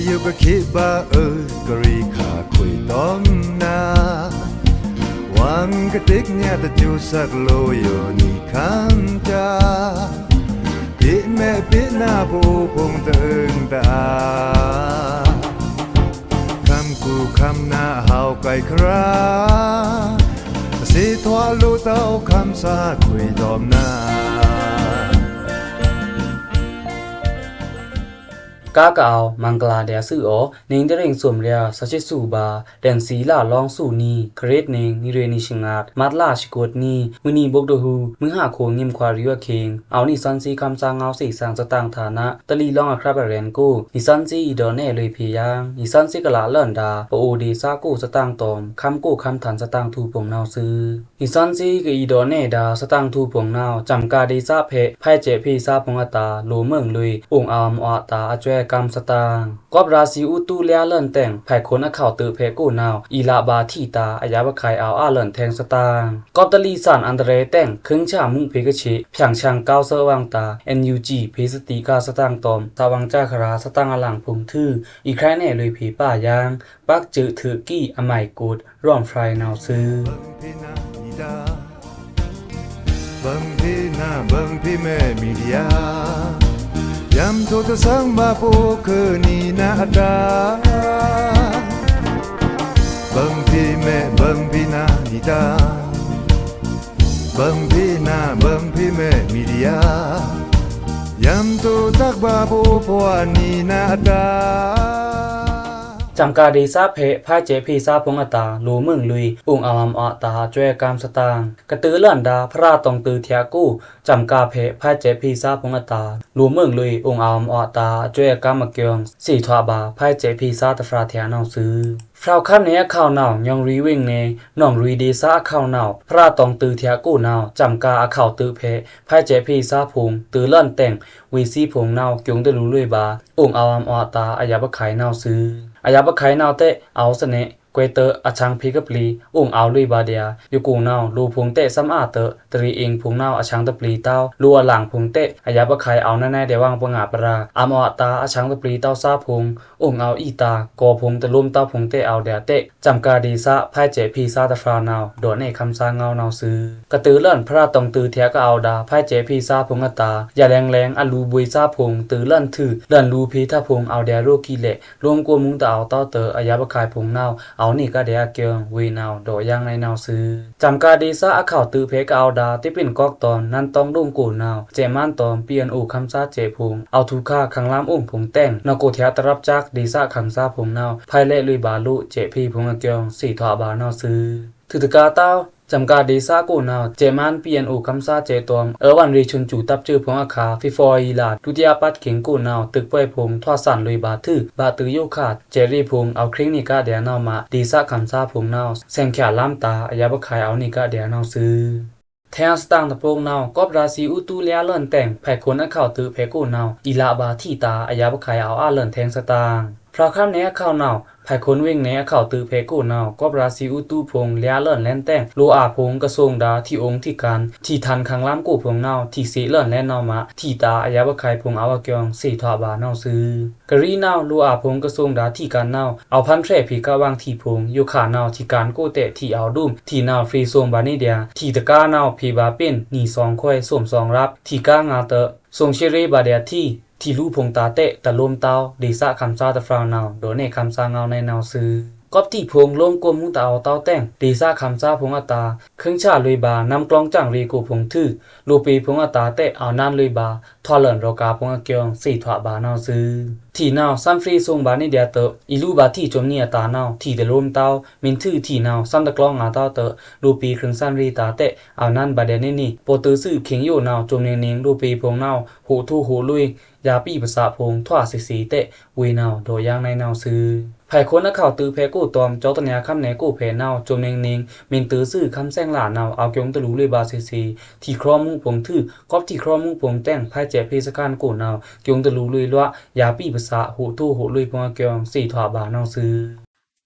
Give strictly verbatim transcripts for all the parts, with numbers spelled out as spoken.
ယိုကခေဗာအွိုကရီခါခွေတောမ်နာ ဝံကတိကညးတကျူစက်လိုယိုနီခမ်းတာ ပေမဲပေနာပိုပုံတန်တာ ခမ်းကူခမ်းနာဟောက်ကိုက်ခရာ တစေထွာလိုတောက်ခမ်းစာခွေတောမ်နာ ကါကအဝ် မင်္ဂလာဒျာႏသွူအော နွေဦးတရ့င်စုမ်ႏရျာႏ ဆယ်ရှစ်စုဗာႏ လဆံလလောင်းစုနံ ခရစ်နွေ နွေဦးရေနံရှငါတ် မတ်လဆံကိုတ်နံ မွိုန်နံဘိုက်ဒိုဟူ မွိုန်ဟါခွံငိမ်ခွါရီဝခေင် အဝ်နွေဦးသွဉ်းသီးခမ်းသားငေါဝ်းသေ့သင်စတန်းဌာန တလီလောင်းအခရပ်အရန်ကို နွေဦးသွဉ်းသီးအီဒေါ်နဲလွေဖေယင်း နွေဦးသွဉ်းသီးကလလန်ဒါ ပအိုဒေသကိုစတန်းတွမ် ခမ်းကိုခမ်းထန်စတန်းထူဖုံနဝ်သွူ နွေဦးသွဉ်းသီးကအီဒေါ်နဲဒါ စတန်းထူဖုံနဝ် စံကၣ်ဒေသဖဲ ဖဲစဲ့ဖေသားဖုံအတာ လိုမိူင်လွေ အိုင်အဝ်မွာတာ အစွဲကမ်းစတန်း ကော့ပ်ရာသီဥတုလျားလန်တဲင် ဖဲခွန်အခဝ်တုဖဲကိုနဝ် အီလဗာထီတာ အယပ်အခိုင်အဝ်အလန်ထဲင်စတန်း ကော့ပ်တလီသန်အန္တရာယ်တဲင် ခိုင်ချာမူဖေကချေ ဖြန့်ချန်ကောက်သွဲဝံတာ NUG ဖေသတိကါစတန်းတွမ် သဝံကျခရာစတန်းအလင်ဖုံထု အီခရိုင်နဲလွေဖေပါယင်း ပက်စဲ့ထုကီအမိုင်ကိုတ် ရောမ်ဖြိုင်နဝ်သွူ ဘင်ဖေနာ ဘင်ဖေမဲ media ယံထိုတသင်ဗာပိုခွနီနတာ ဘင်ဖေမဲ ဘင်ဖေနာ နီတာ ဘင်ဖေနာ ဘင်ဖေမဲ media ယံထိုတကဗာပိုပဝနီနတာ စံကၣ်ဒေသဖဲ ဖဲစဲ့ဖေသားဖုံအတာ လိုမိူင်လွေ အိုင်အဝ်မွာတာ အစွဲကမ်းစတန်း ကတုၤလန်ဒါ ဖရာတွင်တုထျာကို စံကၣ်ဖဲ ဖဲစဲ့ဖေသားဖုံအတာ လိုမိူင်လွေ အိုင်အဝ်မွာတာ အစွဲကမ်းအကျိုင်း သေထွာဘၣ် ဖဲစဲ့ဖေသားတဖြာထျာနဝ်သွူ ဖြောက်ခမ်းနဲအခဝ်နဝ် ညောင်ရီဝိုင်နဲ နောင်ရီဒေသအခဝ်နဝ် ဖရာတွင်တုထျာကိုနဝ် စံကၣ်အခဝ်တုဖဲ ဖဲစဲ့ဖေသားဖုံ တုၤလန်တဲင် ဝေသီဖုံနဝ် ကျုံတလူလွေဘၣ် အိုင်အဝ်မွာတာ အယပ်အခိုင်နဝ်သွူ အယပ်အခိုင်နဝ်တဲ အဝ်သနဲ ကွဲတအချံဖေကပျီ အိုင်အဝ်လွေဘၣ်ဒျာ ယိုကိုနဝ် လိုဖုံတဲသမ်အါတ တရေအင်ဖုံနဝ် အချံတပျီတဝ် လိုအလင်ဖုံတဲ အယပ်အခိုင်အဝ်နနဲဒျာဝံပငါပရာ အမွာတာ အချံတပျီတဝ်သားဖုံ အိုင်အဝ်အီတာ ကော်ဖုံတလိုမ်းတဝ်ဖုံတဲအဝ်ဒျာတဲ စံကၣ်ဒေသ ဖဲစဲ့ဖေသားတဖြာနဝ် ဒေါ်နဲခမ်းသားငေါနဝ်သွူ ကတုၤလန် ဖရာတွင်တုထျာကအဝ်ဒါ ဖဲစဲ့ဖေသားဖုံအတာ ယလဲင်လဲင်အလူဘွေသားဖုံ တုၤလန်ထု လန်လူဖေသားဖုံ အဝ်ဒျာရိုကီလဲ့ လိုမ်းကွိုမူတအဝ်တဝ်တ အယပ်အခိုင်ဖုံနဝ် အဝ်နွေကဒျာအကျိုင်း ဝေနဝ် ဒေါ်ယင်းနဲနဝ်သွူ စံကၣ်ဒေသအခဝ်တုဖဲကအဝ်ဒါ တေပျိုန်ကောက်တွမ် နန်တောင်ဒိုင်ကိုနဝ် စဲ့မန်းတွမ် ပီအန်အိုခမ်းသားစဲ့ဖုံ အဝ်ထုခါ ခင်လမ်းအိုင်ဖုံတဲင် နကိုထျာတရပ်စက်ဒေသခမ်းသားဖုံနဝ် ဖဲလဲ့လွေဘၣ်လို စဲ့ဖေဖုံအကျိုင်း သေထွာဘၣ်နဝ်သွူ ထုတကါတဝ် စံကၣ်ဒေသကိုနဝ် စဲ့မန်း ပီအန်အိုခမ်းသားစဲ့တွမ် အဝ်အန်ရေချုံစူတပ်စဲ့ဖုံအခါ ဖေဖော်ဝါရီလ ဒုတိယပတ်ခင်ကိုနဝ် တုက်ပွဲဖုံ ထွာသန်လွေဘၣ်ထု ဘၣ်တုယိုခါ စဲ့ရေဖုံ အဝ်ခရင်းနွေကဒျာနဝ်မး ဒေသခမ်းသားဖုံနဝ် ဆဲ့ချာလမ်းတာ အယပ်အခိုင်အဝ်နွေကဒျာနဝ်သွူ ထဲအစတန်းတပိုင်နဝ် ကော့ပ်ရာသီဥတုလျားလန်တဲင် ဖဲခွန်အခဝ်တုဖဲကိုနဝ် အီလဗာထီတာ အယပ်အခိုင်အဝ်အလန်ထဲင်စတန်း ဖြောက်ခမ်းနဲအခဝ်နဝ် ဖဲခွန်ဝိုင်နဲအခဝ်တုဖဲကိုနဝ် ကော့ပ်ရာသီဥတုဖုံ လျားလန်လန်တဲင် လိုအါဖုံကသုင်ဒါ ထီအိုင်ထီကန် ထီထန်ခင်လမ်းကိုဖုံနဝ် ထီသေလန်လန်နဝ်မး ထီတာ အယပ်အခိုင်ဖုံအဝ်အကျိုင်း သေထွာဘၣ်နဝ်သွူ ကရီနဝ် လိုအါဖုံကသုင်ဒါ ထီကန်နဝ် အဝ်ဖန်ဖြဲ့ဖေကဝံထီဖုံ ယိုခါနဝ် ထီကန်ကိုတဲ ထီအဝ်ဒုမ် ထီနဝ် ဖြေသုင်ဘၣ်နွေဒျာ ထီတကါနဝ် ဖေဘၣ်ပျိုန် နွေသွင်ခွဲ သုမ်သွင်ရပ် ထီကါငါတ သုင်ရှေ့ရေးဘၣ်ဒျာထီ ထီလူဖုံတာတဲ တလိုမ်းတဝ် ဒေသခမ်းသားတဖြာနဝ် ဒေါ်နဲခမ်းသားငေါနဲနဝ်သွူ ကော့ပ်ထီဖုံ လိုမ်းကွိုမူတအဝ်တဝ်တဲင် ဒေသခမ်းသားဖုံအတာ ခိုင်ချာလွေဘၣ် နမ်ကျိုင်းစံရေကိုဖုံထု လိုပေဖုံအတာတဲ အဝ်နန်လွေဘၣ် ထွာလန်ရောကါဖုံအကျိုင်း သေထွာဘၣ်နဝ်သွူ ထီနဝ် သမ်ဖြေသုင်ဘၣ်နွေဒျာတ အီလူဘၣ်ထီစုံနွေအတာနဝ် ထီတလိုမ်းတဝ် မွိုန်ထုထီနဝ် သမ်တကျိုင်းငါတဝ်တ လိုပေခိုင်စံရေတာတဲ အဝ်နန်ဘၣ်ဒျာနွေနွေ ပော်တုသွူခိုင်ယိုနဝ် စုံနွေနွေ လိုပေဖုံနဝ် ဟိုထိုဟိုလွေ ယာပီပသဖုံ ထွာသေသေတဲ ဝေနဝ် ဒေါ်ယင်းနဲနဝ်သွူ ဖဲခွန်အခဝ်တုဖဲကိုတွမ် ကျောက်တန်ရာခမ်းနဲကိုဖဲနဝ် စုံနွေနွေ မွိုန်တုသွူခမ်းသဲင်လနဝ် အဝ်ကျိုင်းတလူလွေဘၣ်သေသေ ထီခရောမူဖုံထု ကော့ပ်ထီခရောမူဖုံတဲင် ဖဲစဲ့ဖေသခမ်းကိုနဝ် ကျိုင်းတလူလွေလွေ ယာပီပသ ဟိုထိုဟိုလွေဖုံအကျိုင်း သေထွာဘၣ်နဝ်သွူ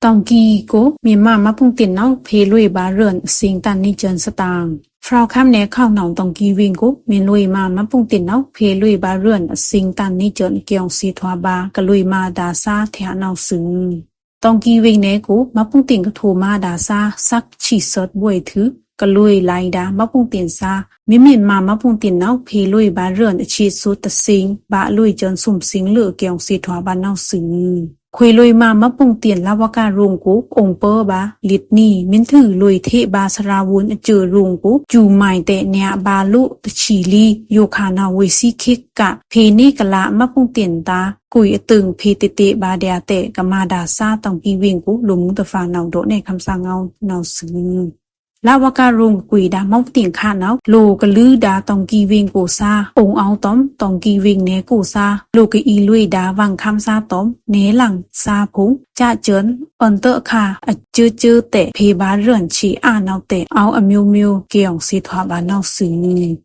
တောင်ကြီးကို မြန်မာမှတ်ပုံတင်နောက် ဖေးလွှင့်ပါ ရန်အသင်းတန်နီကျန်စတန် ဖြောဝ်ႏခမ်းနယ် ခေါက်နောင်တောင်ႏကီဝ့င်ကို မ့ၢ်လွေꩻမာႏ မှတ်ပုံတင် နောက် ဖေႏလွေꩻဗာႏရွဉ်ႏ အစိမ်းတန်နေႏကျိုင်း အကျိုင်း သေထွာဘါ ကလွေꩻမာႏဒါႏသား ထဲအနောက်စု။ တောင်ႏကီဝ့င်နယ်ကို မှတ်ပုံတင်ကထိမာႏဒါႏသား သတ်ချီသွတ်ဘွဲ့ထွူ ကလွေꩻလိုင်ႏဒါႏ မှတ်ပုံတင်သား မ့မ့ၢ်မာႏ မှတ်ပုံတင် နောက် ဖေႏလွေꩻဗာႏရွဉ်ႏ အဆံစုတ် တစိမ်း ဗာႏလွေꩻကျိုင်း သွမ်သင်ꩻလွေꩻ အကျိုင်း သေထွာဘါႏနောက်စု။ ခွေꩻလွေꩻမာႏ မှတ်ပုံတင် လဝကရုံကို အိုင်ပၢဘါႏ လစ်နံ မင်းထူလွေꩻထေဗာႏ သရာဝုန်း အကျိုင်းရုံကို ကျူမိုင်တဲ နျာဘါႏလိုꩻ တချီလီ ယိုခါနောင်ဝေꩻသီးခေတ်က ဖေႏနေကလာႏ မှတ်ပုံတင်သား ကွေꩻအတိုင်ဖေႏတဲတဲဘါႏဒါႏတဲ့ ကမါႏဒါႏသား တောင်ႏကီဝ့င်ကို လိုꩻမူႏတဖါနောင် ဒေါ့ꩻနဲခမ်းသားငေါ နောက်စု။ လဝကရုံကွေꩻဒါႏ မှတ်ပုံတင်ခါနောက် လိုꩻကလုဒါႏ တောင်ႏကီဝ့င်ကိုသား အိုင်အောဝ်ႏတွမ် တောင်ႏကီဝ့င်နယ်ကိုသား လိုꩻကအီလွေꩻဒါႏ ဝင်ႏခမ်းသားတွမ် နယ်လင်သားဖုံႏ ကျကျိုင်း အွဉ်ႏတခါ အကျိုးကျိုးတဲ ဖေႏဗာႏရွဉ်ႏ ချေꩻအာႏနောက်တဲ အောဝ်ႏအမျိုးမျိုး အကျိုင်း သေထွာဘါႏနောက်စု။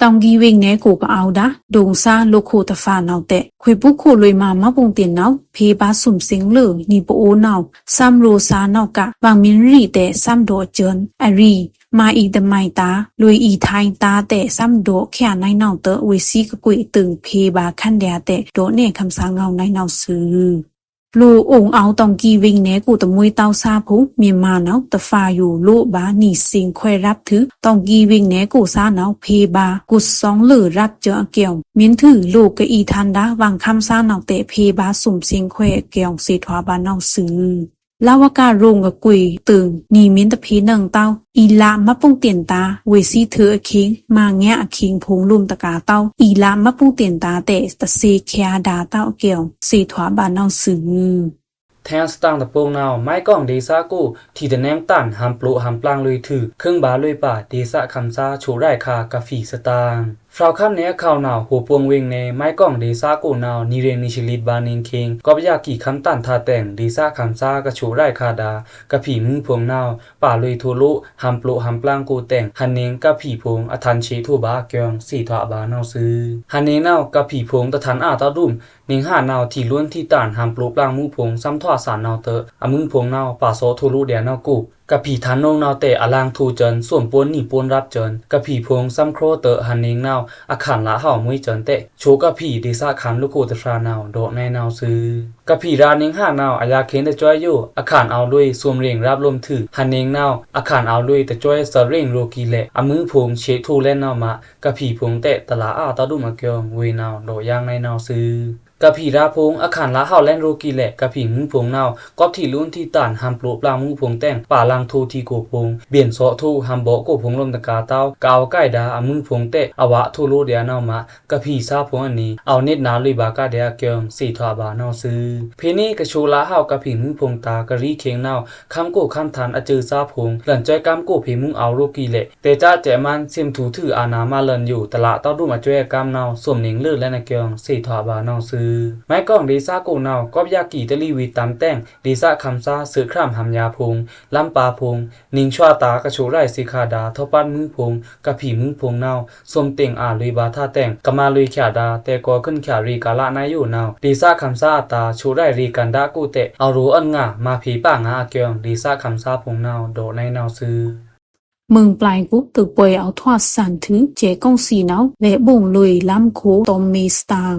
တောင်ႏကီဝ့င်နယ်ကို ကအဝ်ႏဒါႏ ဒိုင်သားလိုꩻခိတဖါနောက်တဲ ခွေꩻပူခိလွေꩻမာႏ မှတ်ပုံတင် နောက် ဖေႏဗာႏသွမ်သင်ꩻလွေꩻ နီႏပအိုးနောက် သမ်ရိုသားနောက် က ဝင်ႏမင်းရီတဲ သမ်ဒေါ့ꩻကျိုင်း အရီႏ မါႏအီႏတမိုင်ႏဒါႏ လွေꩻအီႏထိုင်ႏဒါႏတဲ့ သမ်ဒေါ့ꩻခံꩻနိုင်နောက်တဲ ဝေꩻသီးကကွေꩻအတိုင် ဖေႏဗာႏခမ်းဒါႏတဲ့ ဒေါ့ꩻနဲခမ်းသားငေါ နိုင်နောက်စု။ လိုꩻအိုင်အောဝ်ႏ တောင်ႏကီဝ့င်နယ်ကို တမွေးတောက်သားဖုံႏ မြန်မာနောက် တဖါယိုလိုꩻဗာႏ နီႏသင်ꩻခွဲရပ်ထွူ တောင်ႏကီဝ့င်နယ်ကိုသားနောက် ဖေႏဗာႏ ကွတ်သွင်ꩻလွေꩻရပ်ကျိုင်း အကျိုင်း မင်းထူလိုꩻကအီႏထန်ဒါႏ ဝင်ႏခမ်းသားနောက်တဲ ဖေႏဗာႏသွမ်သင်ꩻခွဲ အကျိုင်း သေထွာဘါႏနောက်စု။ လဝကရုံကကွေꩻတိုင် နီႏမင်းတဖေႏနွံတောက် အီႏလပ်မှတ်ပုံတင်သား ဝေꩻသီးထွူအခင်း မါႏငါးအခင်းဖုံႏလိုမ်းတကာႏတောက် အီႏလပ်မှတ်ပုံတင်သားတဲ တသေꩻခံꩻဒါႏတောက် အကျိုင်း သေထွာဘါႏနောက်စု။ ထဲစတင်တပုန်နောက် မိုင်းကိုင်ဒေႏသားကို ထီႏတနဲင်ႏတန် ဟန်ႏပလိုဟန်ႏပလင်လွေꩻထွူ ခိုင်းဗာႏလွေꩻဗာႏဒေႏသားခမ်းသား ချို့ꩻရိုက်ꩻခါ ကဖီႏသတင် ဖြောဝ်ႏခမ်းနယ်အခေါက်နောက် ဟိုꩻပွင်ဝ့င်နယ် မိုင်းကိုင်ဒေႏသားကိုနောက် နီႏရေꩻနီႏဆယ်လိတ်ဗာႏနင်ႏခင်း ကော့ꩻဗယာႏကီႏခမ်းတန်ထါတဲင် ဒေႏသားခမ်းသားကချို့ꩻရိုက်ꩻခါဒါႏ ကဖီႏမွူးဖုံႏနောက် ပါလွေꩻထိုလိုꩻ ဟန်ႏပလိုဟန်ႏပလင်ကိုတဲင် ဟန်ႏနင်ႏကဖီႏဖုံႏ အထန်ႏချေꩻထိုꩻဗာႏအကျိုင်း သေထွာဘါႏနောက်စု။ ဟန်ႏနင်ႏနောက် ကဖီႏဖုံႏတထန်ႏအာႏတောက်ဒုမ် နင်ႏဟန်ႏနောက် ထီႏလွဉ်ႏထီႏတန် ဟန်ႏပလိုပလင်မွူးဖုံႏ သမ်ႏထွာစန်ႏနောက်တဲ အမွူးဖုံႏနောက် ပါသော့ꩻထိုလိုꩻဒါႏနောက်ကို ကဖီႏထန်ႏနွံနောက်တဲ အလင်ꩻထိုꩻကျိုင်း သွမ်ꩻပွန်နီႏပွန်ရပ်ကျိုင်း ကဖီႏဖုံႏသမ်ႏခြောတဲ ဟန်ႏနင်ႏနောက် အခန်ႏလဟဝ်မွေးကျိုင်းတဲ ချို့ꩻကဖီႏဒေႏသားခမ်းလိုꩻခိတဖြါနောက် ဒေါ့ꩻနဲနောက်စု။ ကဖီႏရာႏနင်ႏဟန်ႏနောက် အရာႏခေတ်တစွဲယို အခန်ႏအောဝ်ႏလွေꩻသွမ်ꩻရိင်ႏရပ်လိုမ်းထွူ ဟန်ႏနင်ႏနောက် အခန်ႏအောဝ်ႏလွေꩻတစွဲသွစ်ꩻရိင်ႏရိုႏကီႏလဲ့ အမွူးဖုံႏချေꩻထိုꩻလဲ့နောက်မ ကဖီႏဖုံႏတဲ တလဟဝ်တောက်ဒုမ်အကျိုင်း ဝေႏနောက် ဒေါ့ꩻယင်းနဲနောက်စု။ ကဖီႏရာႏဖုံႏ အခန်ႏလဟဝ်လဲ့ရိုႏကီႏလဲ့ ကဖီႏမွူးဖုံႏနောက် ကော့ꩻထီႏလွဉ်ႏထီႏတန် ဟန်ႏပလိုပလင်မွူးဖုံႏတဲင် ပါလင်ꩻထိုꩻထီႏကိုဖုံႏ ဘိုင်သော့ꩻထိုꩻဟန်ႏဗော့ကိုဖုံႏလိုမ်းတကာႏတောက် ကအဝ်ႏကိုက်ဒါႏ အမွူးဖုံႏတဲ အဝꩻထိုလိုꩻဒါႏနောက်မ ကဖီႏသားဖုံႏအနံၤ အဝ်ႏနဲတ်ꩻနာႏလွေꩻဗာႏကဒါႏအကျိုင်း သေထွာဘါႏနောက်စု။ ဖေႏနေကချို့ꩻလဟဝ်ကဖီႏမွူးဖုံႏတာႏ ကရီးခေင်ႏနောက် ခမ်းကိုခမ်းထန်ႏအစွိုꩻသားဖုံႏ လန်စွဲႏကမ်းကိုဖေႏမွူးအောဝ်ႏရိုႏကီႏလဲ့ တဲကျားကျဲမန်း သင်ꩻထူႏထွူꩻအာဏာမလွဉ်ယို တလဟဝ်တောက်ဒုမ်အစွဲႏအကမ်းနောက် သွမ်ꩻနင်ꩻလွေꩻလဲ့အကျိုင်း သေထွာဘါႏနောက်စု။ မိုင်းကိုင်ဒေႏသားကိုနောက် ကော့ꩻဗယာႏကီႏတလီဝီတမ်တဲင် ဒေႏသားခမ်းသား သွိုက်ꩻခြမ်းဟန်ႏညာႏဖုံႏ လမ်းပါႏဖုံႏ နင်ႏဆွာတာႏကချို့ꩻရိုက်ꩻသေခါဒါႏ ထောက်ပံ့မွူးဖုံႏ ကဖီႏမွူးဖုံႏနောက် သွမ်ꩻတိူင်အာလွေꩻဗာႏထါတဲင် ကမၤလွေꩻချာဒါႏ တဲကော်ခုၼ်ချာရေꩻကလနါယိုနောက် ဒေႏသားခမ်းသားအတာႏ ချို့ꩻရိုက်ꩻရေꩻကန္ဒာကိုတဲ အဝ်ႏရိုꩻအွဉ်ငါမၤဖေႏပာ်ငါအကျိုင်း ဒေႏသားခမ်းသားဖုံႏနောက် ဒေါ့ꩻနဲနောက်စု။ မိူင်းပျိုင်ကို သုးပွိုင်ႏအောက်ထွတ်စံႏထွူ စဲ့ꩻကောင်စီနောက် လဲ့ဘုံလွေꩻလမ်းကို တွမ်မေးစတင်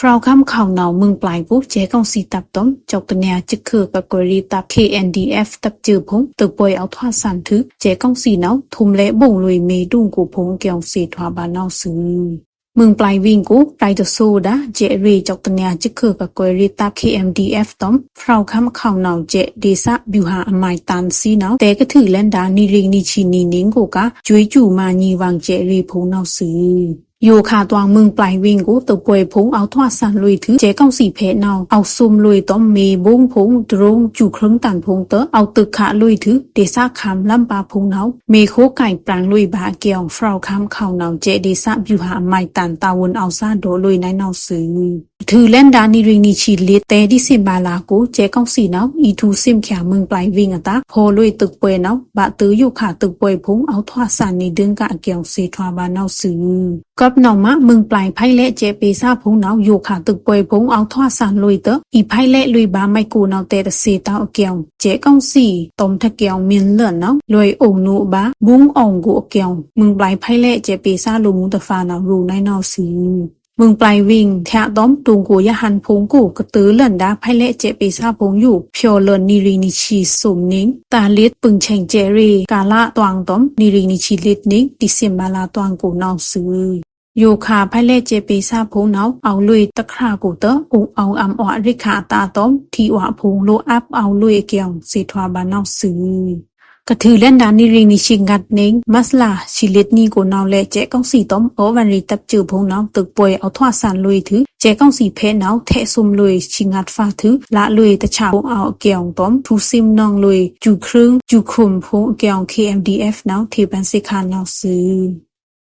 ဖြောဝ်ႏခမ်းခေါက်နောက် မိူင်းပျိုင်ကို စဲ့ꩻကောင်စီတပ်တွမ် ကျောက်တနယ်ချစ်ကြည်ကာကွယ်ရေးတပ် KNDF တပ်စွိုꩻဖုံႏ သုးပွိုင်ႏအောက်ထွတ်စံႏထွူ စဲ့ꩻကောင်စီနောက် ထွမ်လဲ့ဘုံလွေꩻမေးဒုံကိုဖုံႏအကျိုင်း သေထွာဘါႏနောက်စု။ မိူင်းပျိုင်ဝ့င်ကို ပျိုင်တသိဒါႏ စဲ့ꩻရေꩻကျောက်တနယ်ချစ်ကြည်ကာကွယ်ရေးတပ် KNDFတွမ် ဖြောဝ်ႏခမ်းခေါက်နောက် စဲ့ꩻဒေႏသားဗျူဟာအမိုင်တန်သီးနောက် တဲကထုးလဲဒါႏ နံꩻရိံꩻနံꩻဆံနံꩻနင်ꩻကိုက စွေးကျူးမၤညီဝင်စဲ့ꩻရေꩻဖုံႏနောက်စု။ ယိုခါတွင်းမိူင်းပျိုင်ဝ့င်ကို သုးပွိုင်ႏဖုံႏအောက်ထွတ်စံႏလွေꩻထွူ စဲ့ꩻကောင်စီဖဲနောက် အောက်သွမ်လွေꩻတွမ်မေးဘုံဖုံႏ ဒရုန်းစွူခြိုင်တန်ဖုံႏတဲ အောက်တိုကခလွေꩻထွူ ဒေႏသားခမ်းလမ်းပါႏဖုံႏနောက် မေးခိုကိုင်ပြိုင်လွေꩻဗာႏအကျိုင်း ဖြောဝ်ႏခမ်းခေါက်နောက် စဲ့ꩻဒေႏသားဗျူဟာအမိုင်တန် တာဝန်အောက်စားဒေါ့ꩻလွေꩻနဲနောက်စု။ ထွူလဲဉ်ဒၣ် နံရိန်နံရှံꩻလေးတဲ ဒံႏသမ်ဘာလကို စဲ့ကောင်စီနဝ်ꩻ အီထူႏသမ်ဖြာ မွိုင်ပျိုင်ꩻဝိင်အတာႏ ဖော်လွေꩻသွိုက်ꩻပွဲနဝ်ꩻ ဗိုလ်ချုပ်ရုပ်ရှင်သင် ဖုံႏအဝ်ႏထွဆ်သန်နေဒုံးကအကျိုး သ့ꩻထွာဗာႏနဝ်ꩻသွူ။ ကွပ်နဝ်ꩻမး မွိုင်ပျိုင်ꩻဖိုက်လဲ့စဲ့ꩻပေႏသၣ်ဖုံႏနဝ်ꩻ ယိုခါသွိုက်ꩻပွဲဖုံႏ အဝ်ႏထွဆ်သန်လွေꩻသွိုက်ꩻ အီဖိုက်လဲ့လွေꩻဗာႏမိုက်ကိုနဝ်ꩻ တဲတသေတဝ်းအကျိုး စဲ့ကောင်စီ တွမ်ႏထကျိုင်ꩻမင်းလွတ်နဝ်ꩻ လွေꩻအိုင်နုဗာႏ ဗုံႏအောင်ꩻကိုအကျိုး မွိုင်ပျိုင်ꩻဖိုက်လဲ့စဲ့ꩻပေႏသၣ်လိုꩻမူႏတဖါနဝ်ꩻ ရူꩻနုဲင်းနဝ်ꩻသွူ။ မွိုင်ပျိုင်ꩻဝိင်ႏ ထျꩻတွမ်ႏ ဒူင်ꩻကိုꩻယဟန်ႏဖုံႏကို ကတိူဝ်ႏလဲဉ်ဒၣ် ဖိုက်လဲ့စဲ့ꩻပေႏသᣣ်ဖုံႏယို ဖြော်လွဉ်နံရိန်နံရှံꩻသွမ်နွံ တာႏလေတ်ꩻပိုင်ꩻဆဲင်ꩻစဲ့ꩻရေꩻ ကာလတွင်ꩻတွမ်ႏ နံရိန်နံရှံꩻလေးတနွံ ဒံႏသမ်ဘာလတွင်ꩻကိုနဝ်ꩻသွူ။ ယိုခါဖိုက်လဲ့စဲ့ꩻပေႏသၣ်ဖုံႏနဝ်ꩻ အဝ်ႏလွေꩻတခြားကိုꩻသွိုက်ꩻ အိုင်ꩻအဝ်ႏအမွာအရ့ခါအတာႏတွမ်ႏ ထီႏဝꩻဖုံႏ လိုအပ်အဝ်ႏလွေꩻအကျိုး သ့ꩻထွာဗာႏနဝ်ꩻသွူ။ ကထွူလဲဉ်ဒၣ် နံရိန်နံရှံꩻငါးတနွံ မတ်လဆံလေးတနွံကိုနဝ်ꩻလဲ့ စဲ့ကောင်စီတွမ်ႏ ဧိုဝ်ႏဝန်ရေတပ်ကြိုဖုံႏနဝ်ꩻ သွိုက်ꩻပွဲအဝ်ႏထွဆ်သန်လွေꩻထွူ စဲ့ကောင်စီဖဲနဝ်ꩻ ထဲ့သုမ်းလွေꩻဆံငါးတဖါထွူ လလွေꩻတခြားဖုံႏအဝ်ႏအကျိုးတွမ်ႏ ထူႏသမ်နွံလွေꩻ ကျူꩻခြိုင်း ကျူꩻခြုမ်ꩻဖုံႏအကျိုး KNDF နဝ်ꩻ ထေꩻပန်သ့ꩻခါနဝ်ꩻသွူ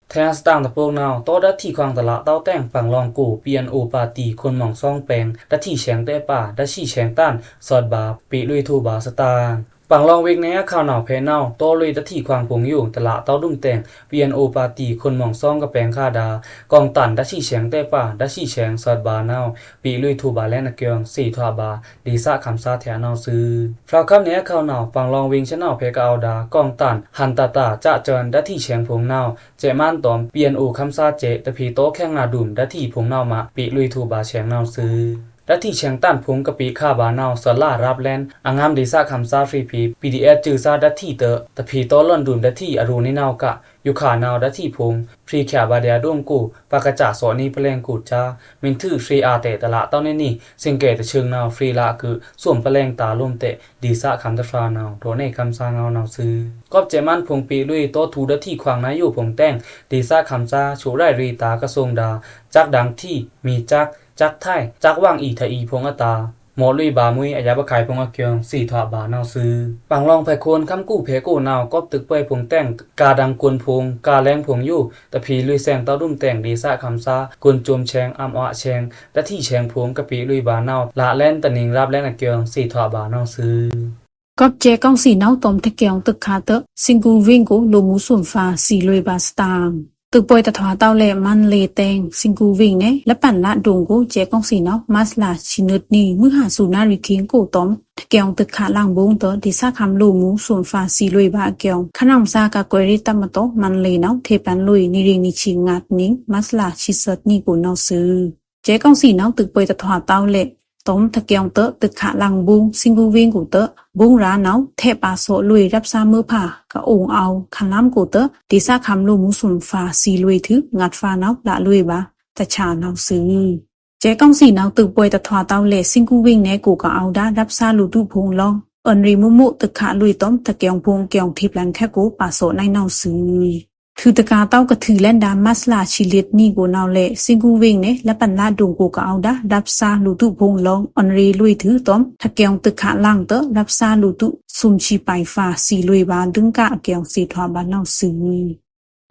။ ထဲ့စတန်တပုတ်နဝ်ꩻ တောဒတ်ထီခွင်တလꩻ တောက်တဲင်ပင်လောင်ကို PNOပါတီခွန်မောင်စောင်ပင် ဒတ်ထီဆဲင်တဲပါ ဒတ်ထီဆဲင်တန် သွတ်ဗာႏ ပေ့လွေꩻထွူဗာႏသတင်ꩻ ပင်လောင်ဝိတ်ꩻနယ်အခဝ်နဝ်ꩻ ဖဲနဝ်ꩻ တောလွေꩻဒတ်ထီခွင်ဖုံႏယို တလꩻတောက်ဒုံးတဲင် PNOပါတီခွန်မောင်စောင်ကပင်ခါဒါ ကွင်တန် ဒတ်ထီဆဲင်တဲပါ ဒတ်ထီဆဲင်သွတ်ဗာႏနဝ်ꩻ ပေ့လွေꩻထွူဗာႏလဲန်အကျိုး သ့ꩻထွာဗာႏ ဒေႏသခမ်းသားထဲနဝ်ꩻသွူ။ ဖြုတ်ခမ်းနယ်အခဝ်နဝ်ꩻ ပင်လောင်ဝိတ်ꩻဆဲနဝ်ꩻ ဖဲကအဝ်ႏဒါ ကွင်တန် ဟန်တတာႏ ကကျန် ဒတ်ထီဆဲင်ဖုံႏနဝ်ꩻ စဲ့ꩻမန်းတွမ်ႏ PNOခမ်းသားစဲ့ꩻ တဖီတောခဲင်ꩻနာဒုမ်ႏ ဒတ်ထီဖုံႏနဝ်ꩻမး ပေ့လွေꩻထွူဗာႏဆဲင်နဝ်ꩻသွူ။ ဒတ်ထီဆဲင်တန်ဖုံႏကပေ့ခါဗာႏနဝ်ꩻ သွတ်လာရပ်လဲန် အငမ်းဒေႏသခမ်းသားဖြေဖြေ PDFစူးသားဒတ်ထီတွော့ꩻ တဖီတောလွဉ်ဒုမ်ႏဒတ်ထီအရူꩻနွံနဝ်ꩻက ယိုခါနဝ်ꩻ ဒတ်ထီဖုံႏဖြေဖြာဗာႏဒျာႏဒိုင်ကို ပကစ သော့ꩻနီပလဲင်ကိုကြား မုၢ်ထူၣ်ဖြေအာတဲာ်တလꩻတောက်နွံနွံ စင်ꩻကဲတဆူင်နဝ်ꩻဖြေလꩻကွိုꩻ သွမ်ပလဲင်တာႏလိုမ်းတဲ ဒေႏသခမ်းသားဖြာနဝ်ꩻ ထောက်ခံခမ်းသားငဝ်းနဝ်ꩻသွူ။ ကွပ်စဲ့ꩻမန်းဖုံႏပေ့လွေꩻ တောထူႏဒတ်ထီခွင်နဝ်ꩻယိုဖုံႏတဲင် ဒေႏသခမ်းသား ချို့ꩻရိုက်ꩻရေꩻတာႏကသွုံဒါႏ စက်ဒင်ႏထီ မီႏစက် စက်ထိုင် စက်ဝင်အီထီအီဖုံႏအတာႏ မော့ꩻလွေꩻဗာႏမွေး အယပ်ꩻခုဲင်ဖုံႏအကျိုး သ့ꩻထွာဗာႏနဝ်ꩻသွူ။ ပင်လောင်ဖဲခွန်ခမ်းကူဖဲကိုနဝ်ꩻ ကွပ်သွိုက်ꩻပွဲဖုံႏတဲင် ကာႏဒင်ႏကွန်ဖုံႏ ကာႏလဲင်ဖုံႏယို တဖီလွေꩻဆဲင်တောက်ဒုံးတဲင် ဒေႏသခမ်းသား ကွန်စုမ်ဆဲင် အမ်ꩻအွတ်ဆဲင် ဒတ်ထီဆဲင်ဖုံႏကပေ့လွေꩻဗာႏနဝ်ꩻ လလဲန်တနင်ရပ်လဲန်အကျိုး သ့ꩻထွာဗာႏနဝ်ꩻသွူ။ ကွပ်စဲ့ကောင်စီနဝ်ꩻ တွမ်ႏထကျိုင်ꩻသွိုက်ꩻခါတွော့ꩻ စင်ကူဝိင်ကို လိုꩻမူသွမ်ဖါ သီလွေꩻဗာႏသတင်ꩻ။ သွိုက်ꩻပွဲတထွာတောက်လဲ့ မန္တလေးတိုင်း စင်ကူဝိင်နယ် လက်ပံလမ်းဒိုင်ကို စဲ့ကောင်စီနဝ်ꩻ မတ်လဆံနွံနွံ မုဟါဆူနရီႏခံကိုတွမ်ႏ ထကျိုင်ꩻသွိုက်ꩻခါလင်ဗုံးတွော့ꩻ ဒေႏသခမ်းလိုꩻမူသွမ်ဖါ သီလွေꩻဗာႏအကျိုး ခနွံသါကကွဲးရေ့ꩻတပ်မတော် မန္တလေးနဝ်ꩻ ထေꩻပန်လွေꩻ နရီႏနံရှံငါးတနွံ မတ်လဆံသီနွံကိုနဝ်ꩻသွူ။ စဲ့ကောင်စီနဝ်ꩻ သွိုက်ꩻပွဲတထွာတောက်လဲ့ တွမ်ႏထကျိုင်ꩻတွော့ꩻ သွိုက်ꩻခါလင်ဗုံး စင်ကူဝိင်ကိုတွော့ꩻ ဗုံးရာနဝ်ꩻ ထဲ့ပါသော့ꩻလွေꩻ ရပ်စားမွေးဖါ ကအိုင်အဝ်ႏ ခလမ်းကိုတွော့ꩻ ဒေႏသခမ်းလိုꩻမူသွမ်ဖါ သီလွေꩻထွူ ငါးဖါနဝ်ꩻ လလွေꩻဗာႏ တဆာနဝ်ꩻသွူ။ စဲ့ကောင်စီနဝ်ꩻ သွိုက်ꩻပွဲတထွာတောက်လဲ့ စင်ကူဝိင်နယ်ကိုကအဝ်ႏဒါ ရပ်စားလိုꩻတုဖုံႏလောင်း အွန်ရီမုမို့ သွိုက်ꩻခါလွေꩻတွမ်ႏ ထကျိုင်ꩻဖုံႏအကျိုး ထေꩻပန်ခဲကို ပါသော့ꩻနိုင်နဝ်ꩻသွူ။ ထွူတကာတောက် ကထွူလဲန်ဒါ မတ်လဆံလေးတနွံကိုနဝ်ꩻလဲ့ စင်ကူဝိင်နယ် လက်ပံလမ်းဒိုင်ကိုကအဝ်ႏဒါ ရပ်စားလိုꩻတုဖုံႏလောင်း အွန်ရီလွေꩻထွူတွမ်ႏ ထကျိုင်ꩻသွိုက်ꩻခါလင်တွော့ꩻ ရပ်စားလိုꩻတုသွမ်ဆံပိုင်ဖါ သီလွေꩻဗာႏ ဒုံးကအကျိုး သီထွာဗာႏနဝ်ꩻသွူ။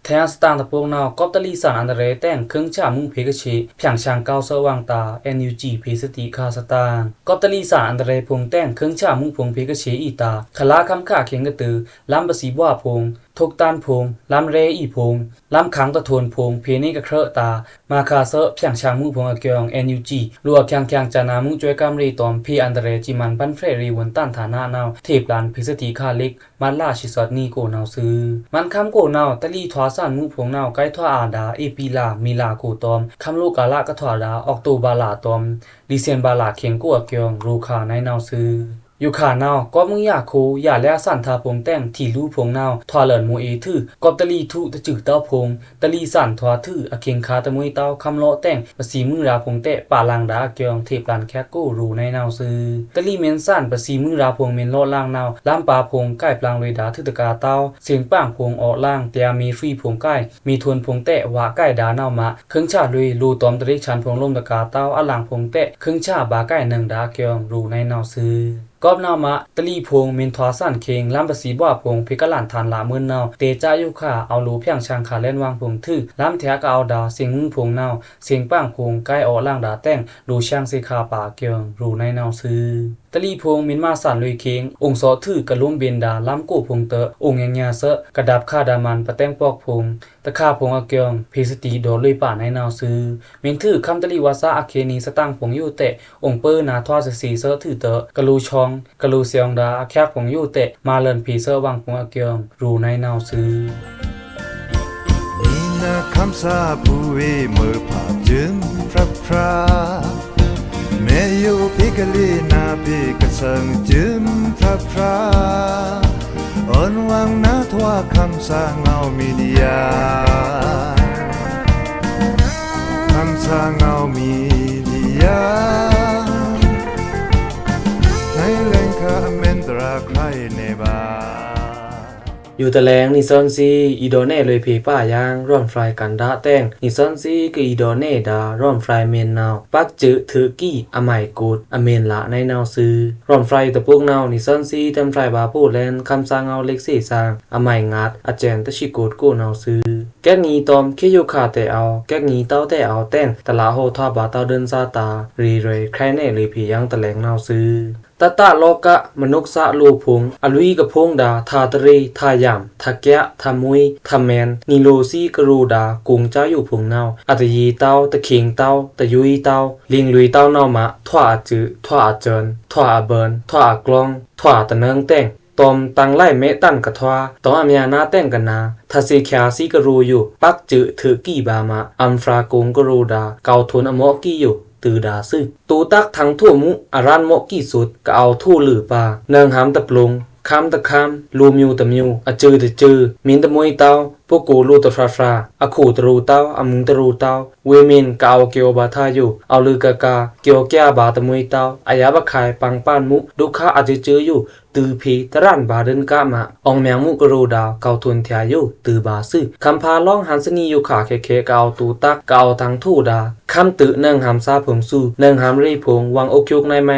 ထဲစတန်တပုတ်နဝ်ꩻ ကွပ်တလီသန်အန္တရာယ်တဲင် ခိုင်ချာမူးဖေႏကဆေ ဖြောင့်ချေင်ကောက်သွယ်ဝွင်တာႏ NUG ဖေႏသတိခါသတင်ꩻ။ ကွပ်တလီသန်အန္တရာယ်ဖုံႏတဲင် ခိုင်ချာမူးဖုံႏဖေႏကဆေအီတာႏ ခလါခမ်းခါခေင်ကတိူဝ် လမ်းပသီဘွားဖုံႏ ထုပ်တန်းဖုံႏ လမ်းရဲအီဖုံႏ လမ်းခမ်းတထုန်ဖုံႏ ဖေႏနေကချွဲတာႏ မခသ ဖြောင့်ချေင်မူးဖုံႏအကျိုး NUG လိုꩻအချေင်ချေင်စာနာမှု ဆွဲကမ်းရေ့ꩻတွမ်ႏ ဖေႏအန္တရာယ် စီမံပန်းဖြောင့်ရေး ဝန်တန်ဌာနနဝ်ꩻ ထေႏပန်ဖေႏသတိခါလစ် မတ်လဆံသွံနွံကိုနဝ်ꩻသွူ။ မန်းခမ်းကိုနဝ်ꩻ တလီထွာသန်မူးဖုံႏနဝ်ꩻ ကိုက်ထွာအာဒါ ဧပြီလ မေလကိုတွမ်ႏ ခမ်းလိုကလကထွာဒါ အောက်တိုဘာလတွမ်ႏ ဒီဇင်ဘာလခေင်ကိုအကျိုး ရူခါနိုင်နဝ်ꩻသွူ။ ယိုခါနဝ်ꩻ ကွပ်မုၢ်ယၢခိ ယၢလဲအသန်ထါဖုံႏတဲင် ထီလူဖုံႏနဝ်ꩻ ထွာလွဉ်မူးအီထွူ ကွပ်တလီထွူတစုတောက်ဖုံႏ တလီသန်ထွာထွူ အချေင်ခါတမွေးတောက် ခမ်းလိုတဲင် ပသီမွေးရာဖုံႏတဲ ပာလင်ဒါအကျိုး ထေႏပန်ခဲကို ရူနိုင်နဝ်ꩻသွူ။ တလီမင်းသန် ပသီမွေးရာဖုံႏ မင်းလိုလင်နဝ်ꩻ လမ်းပါဖုံႏ ကိုက်ပလင်လွေဒါထွူတကာတောက် သင်ပင်ဖုံႏ အောက်လင် တျာမီးဖြီဖုံႏကိုက် မီးထွန်ဖုံႏတဲ ဝါကိုက်ဒါနဝ်ꩻမး ခိုင်ချာလွေ လိုတွမ်ႏတရေ့ချန်ဖုံႏလိုမ်းတကာတောက် အလင်ဖုံႏတဲ ခိုင်ချာဗာကိုက်နင်ဒါအကျိုး ရူနိုင်နဝ်ꩻသွူ။ ကော့ꩻနဝ်ꩻမ တလီဖိုင်ႏ မီႏထွာႏသန်ꩻခေင်ႏ လမ်းဗစီဘွာဖိုင်ႏ ဖေႏကလန်ꩻထန်ꩻလမွိုင်းနဝ်ꩻ တေꩻစာယုခꩻ အဝ်ႏလိုꩻဖြန်ဆန်ႏ ခꩻလင်ꩻဝင်ဖိုင်ႏ ထွူ လမ်းထျꩻကအဝ်ႏဒါႏ သင်ꩻမူးဖိုင်ႏနဝ်ꩻ သင်ꩻပင်ဖိုင်ႏ ကိုင်းအော့ꩻလင်ဒါႏတဲင် လိုꩻဆန်ႏသေခꩻပါအကျိုင်ႏ ရူဝ်ꩻနဝ်ꩻသွူ။ တလီဖိုင်ႏ မီႏမသန်လွေꩻခေင်ႏ အောင်သော့ထွူ ကလိုမ်းဗဉ်ႏဒါႏ လမ်းကိုဖိုင်ႏတွော့ꩻ အောင်ငြိုင်ꩻညာႏသွော့ ကဒါပ်ခါဒါႏမန်ႏ ပတဲင်ပေါက်ဖိုင်ႏ တခါဖိုင်ႏအကျိုင်ႏ ဖေႏသတိဒေါ်လွေꩻပါနဝ်ꩻသွူ။ မီႏထွူ ခမ်းတလီဝသꩻ အခေတ်နံꩻ သတင်ꩻဖိုင်ႏယိုတဲင် အောင်ပျိုးနာႏထွာႏသေသေသွော့ထွူတွော့ ကလိုꩻချောင်ႏ ကလိုꩻသောင်ႏဒါႏ အချက်ဖိုင်ႏယိုတဲင် မာလန်ဖေႏသွော့ဝင်ဖိုင်ႏအကျိုင်ႏ ရူဝ်ꩻနဝ်ꩻသွူ။ နီနခမ်းသားဗွေႏ မွဲဖာႏကျိုင်းဖြတ်ဖြတ် မဲယိုဖေႏကလေး နာဖေႏကသင်ႏကျိုင်းဖြတ်ဖြတ် အွဉ်ဝင်နာႏထွာႏ ခမ်းသားငေါဝ်းမီဒီယာ ခမ်းသားငေါဝ်းမီဒီယာ နွေလင်ခါ အမန်တရာႏ ခရိုင်ႏနယ်ပါ။ ယိုတလဲင် နီသွဉ်းသီး အီဒေါ်နယ်လွေꩻဖေႏပါယင်း ရွမ်ဖြိုင်ႏကန္ဒါႏတဲင် နီသွဉ်းသီးကအီဒေါ်နယ်ဒါႏ ရွမ်ဖြိုင်ႏမီႏနဝ်ꩻ ပက်ကျိုတ်ꩻထွူကီ အမိုင်ကိုတ်း အမီးလနဝ်ꩻသွူ။ ရွမ်ဖြိုင်ႏတပုတ်နဝ်ꩻ နီသွဉ်းသီး တမ်ဖြိုင်ႏဗာႏပို့ꩻလဲန်ႏ ခမ်းသားငေါဝ်းလျိုက်သေသင်ႏ အမိုင်ငါးအကျဉ်း တသီကိုတ်းကိုနဝ်ꩻသွူ။ ကက်ငီးတောမ်ႏ ခေယိုခါတဲအဝ်ႏ ကက်ငီးတဝ်းတဲအဝ်ႏတဲင် တလဟောထွာဗာႏတဝ်းဒိုင်းသားတာႏ ရေꩻရွေꩻ ခရိုင်ႏနယ်လွေꩻဖေႏယင်းတလဲင်နဝ်ꩻသွူ။ တတလောက မနုက်သလိုဖိုင်ႏ အလွီကဖိုင်ႏဒါႏ ထါတရေ့ꩻထါယမ်ꩻ ထါကျားꩻထါမွိုင်း ထါမန်ႏ နီလိုꩻသီးကရိုဒါႏ ကုင်ႏစာယုဖိုင်ႏနဝ်ꩻ အတယေတဝ်း တခေင်ႏတဝ်း တယွီႏတဝ်း လင်လွေꩻတဝ်းနဝ်ꩻမ ထွာအကျိုင်ႏ ထွာအကျဉ်း ထွာအဗိုင်ႏ ထွာအကျိုင်ႏ ထွာတနွောင်ႏတဲင် တောမ်ႏတန်လိုက်မဲတန်ကထွာ တောမ်ႏအများနာတဲင်ကနာႏ ထါသေႏချာႏသီးကရိုယို ပက်ကျိုတ်ꩻထွူကီဗာႏမ အံဖြာကုင်ႏကရိုဒါႏ ကိုက်ထွုန်းအမော့ꩻကီယို တိုဒါႏသွူ။ တူတၵ်းထင်ႏထိုမို့ အရန်ႏမော့ꩻကီသွုတ် ကအဝ်ႏထိုလိုꩻပါ နွောင်ႏဟမ်ႏတပလုင်ႏ ခမ်းတခမ်း လိုꩻမျိုးတမျိုး အကျိုင်ႏတကျိုင်ႏ မီႏတမွိုင်းတဝ်း ပုကိုလိုတဖြာဖြာ အခိုတရူတဝ်း အမုံတရူတဝ်း ဝေမီႏကအဝ်ႏကျိုင်ႏဗာႏထါယို အဝ်ႏလိုꩻကကာႏ ကျိုင်ႏကျားဗာႏတမွိုင်းတဝ်း အယပ်ꩻအခုဲင်ႏ ပင်ပန်ႏမို့ ဒုက္ခအကျိုင်ႏကျိုင်ႏယို တိုဖြေတရန်ႏဗာႏဒိုင်းကပ်မ အောင်မြင်မှုကရိုဒါႏ ကိုက်ထွုန်းထျာယို တိုဗာႏသွူ။ ခမ်းဖာလောင်းဟန်ႏသနီယိုခါခဲခဲ ကအဝ်ႏတူတၵ်း ကအဝ်ႏထင်ႏထိုဒါႏ ခမ်းတိုနွောင်ႏဟမ်ႏသားဖိုင်ႏသွူ နွောင်ႏဟမ်ႏရေဖိုင်ႏ ဝင်ႏအိုက်ယုက်ꩻနဝ်ꩻမ